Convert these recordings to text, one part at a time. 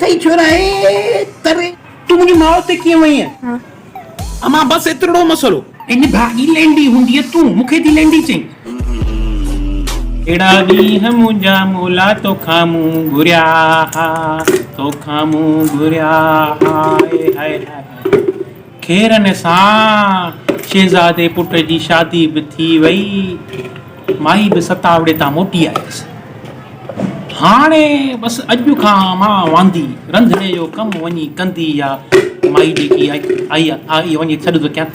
اٿئي ڇورا اي تري. تون منهنجي ماء تي ڪيئن وئينء؟ امان بس ايترڙو مسئلو. اي نڀاڳي لينڊي هوندينء تون، مون کي ٿي لينڊي چئين. ڪهڙا ڏينهن منهنجا مولا توکان مون گهريا ها، توکان مون گهريا ها، هاء هاء هاء. خيرن سان شهزادي پٽ جي شادي به ٿي وئي. مائي به ستاوڙي تان موٽي آيس. هاڻي بس اڄ کان مان واندي رنڌڻي جو ڪم وڃي ڪندي يا مائي جيڪي آئي آ وڃي سڏ ٿو ڪيان.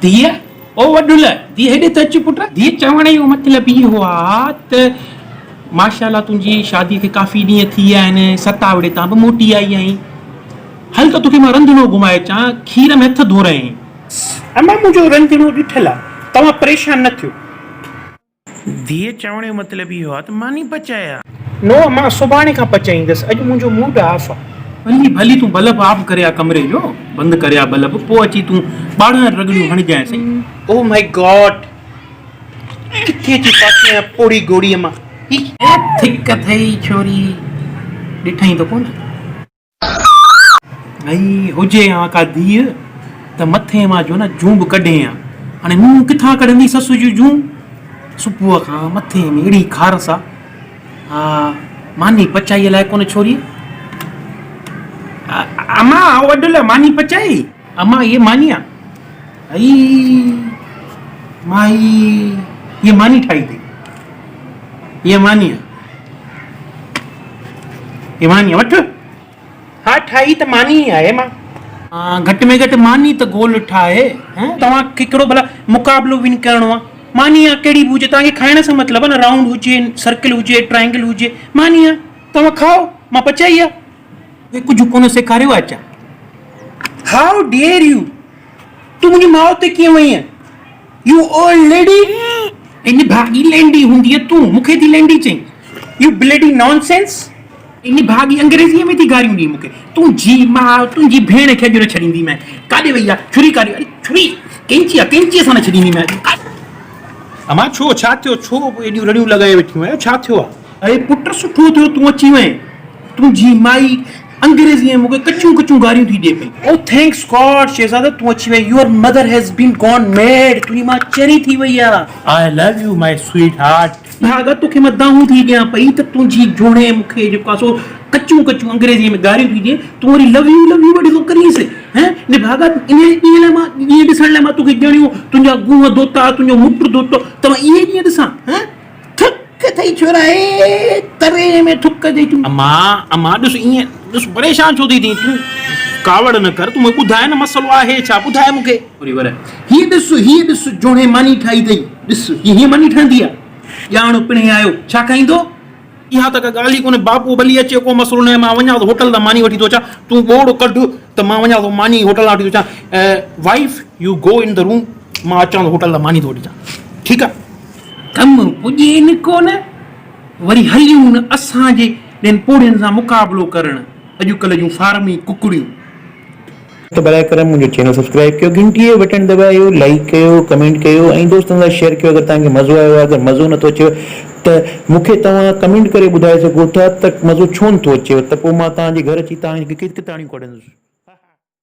ڌيء او وڏل ڌيء هيڏي ته اچ پٽ. ڌيء چوڻ جو مطلب اهو آ ته ماشاءالله تنهنجي شادي کي ڪافي ڏينهن ٿي ويا آهن ستاوڙي تان به موٽي آئي آهين. هل ته توکي مان رنڌڻو گهمائي اچان، کير ۾ هٿ ڌورائين. امان منهنجو رنڌڻو ڏٺل آ، توهان پريشان نه ٿيو. ڌيء چوڻ جو مطلب اهو آ ته ماني پچائي آ. نو امان سڀاڻي کان پچائيندس، اڄ منهنجو موڊ آف آ. ڀلي ڀلي تون بلب آف ڪري آ ڪمري جو، بند ڪري آ بلب، پوء اچي تون ٻاڙهن رڳڙيون هڻجانء سهي. او مائي گاڊ! ڪٿي اچي ڦاٿي آهيان پوڙهي گهوڙيء مان. هي ٿڪ اٿئي ڇوري، ڏٺائين ته ڪونه. ۽ هجي ها ڪا ڌيء ته مٿي مان جو نه جون به ڪڍين ها. هاڻي نونهن ڪٿان ڪڍندي سس جون جون؟ صبح کان مٿي ۾ اهڙي خارس آ. ها ماني پچائي الائي ڪونه ڇوريء. اما او اڊل ماني پچائي؟ اما هيء ماني آ. ائي مائي هيء ماني ٺاهي اٿئي. هيء ماني آ. هيء ماني آ وٺ. ها ٺاهي ته ماني ئي آهي مان. گهٽ ۾ گهٽ ماني ته گول ٺاهي. توهان کي ڪهڙو ڀلا مقابلو ون ڪرڻو آ. ماني آ ڪهڙي به هجي توهان کي کائڻ سان مطلب آ نه رائونڊ هجي سرڪل هجي ٽرائنگل هجي ماني آ توهان کائو مان پچائي آ. توکي ڪجهه ڪونه سيکاريو آ ڇا؟ هائو ڊيئر يو تون منهنجي ماء تي ڪيئن وئينء؟ You old lady! اي نڀاڳي لينڊي هوندينء تون، مون کي ٿي لينڊي چئين؟ يو بليڊي نان سينس! اي نڀاڳي انگريزيء ۾ ٿي گاريون ڏين مون کي، تنهنجي ماء، تنهنجي ڀيڻ کي اڄ نه ڇڏينديمانء. ڪاڏي وئي آ؟ ڇري ڪاڏي؟ اڙي ڇري! ڪينچي آ، ڪينچيء سان نه ڇڏينديمانء اڄ. امان ڇو؟ ڇا ٿيو؟ ڇو ايڏيون رڙيون لڳائي ويٺيون آهيو؟ ڇا ٿيو آ؟ اڙي پٽ سٺو ٿيو تون اچي وئين. تنهنجي مائي انگريزيء ۾ مون کي ڪچيون ڪچيون گاريون ٿي ڏئي پئي. او thanks God شهزاده تون اچي وئين. Your mother has been gone mad تنهنجي ماء چري ٿي وئي آ. I love you my sweetheart. ڀاڳا توکي مان دانهون ٿي ڏيان پئي ته تنهنجي جوڻي مون کي جيڪو آ سو ڪچيون ڪچيون انگريزيء ۾ گاريون ٿي ڏئي تون وري لو يو لو يو ويٺي ٿو ڪرينس هين نڀاڳا انهيء ڏينهن لاء مان ڏينهن ڏسڻ لاء مان توکي ڄڻيو تنهنجا گونهه ڌوتا تنهنجو مٽ ڌوتو ته مان اهي ڏينهن ڏسان هين. ٿڪ اٿئي ڇورا اي تري ۾ ٿڪ اٿئي تون. امان امان ڏس ائين ڏس پريشان ڇو ٿي ٿين تون ڪاوڙ نه ڪر تون مون کي ٻڌاء نه مسئلو آهي ڇا ٻڌاء مون کي. وري ور هي ڏس هي ڏس جوڻي ماني ٺاهي اٿئي ڏس هي هيئن ماني ٺهندي آ ڄاڻ پڻهين آيو ڇا کائيندو. اها ته ڪا ڳالهه ئي ڪونهي باپو ڀلي اچي ڪو مسئلو ناهي مان وڃان ٿو هوٽل تان ماني وٺي ٿو اچان تون ٻوڙ ڪڍ ته مان وڃان ٿو ماني هوٽل تان وٺي ٿو اچان wife you go in the room مان اچان ٿو هوٽل تان ماني ٿو وٺي اچان ٺيڪ آ. ڪم پڄين ڪونه، وري هليون اسان جي ٻين پوڙهين سان مقابلو ڪرڻ، اڄڪلهه جون فارمي ڪڪڙيون. ته براء ڪرم منهنجو چينل سبسڪرائيب ڪيو گهنٽي جو بٽڻ دٻايو لائيڪ ڪيو ڪمينٽ ڪيو ۽ دوستن سان شيئر ڪيو اگر توهان کي مزو آيو آهي اگر مزو نٿو اچيو ته مون کي توهان ڪمينٽ ڪري ٻڌائي سگهو ٿا ته مزو ڇو نٿو اچيو ته پوء مان توهان جي گهر اچي توهان کي ڪتاڻيون ڪڍندس.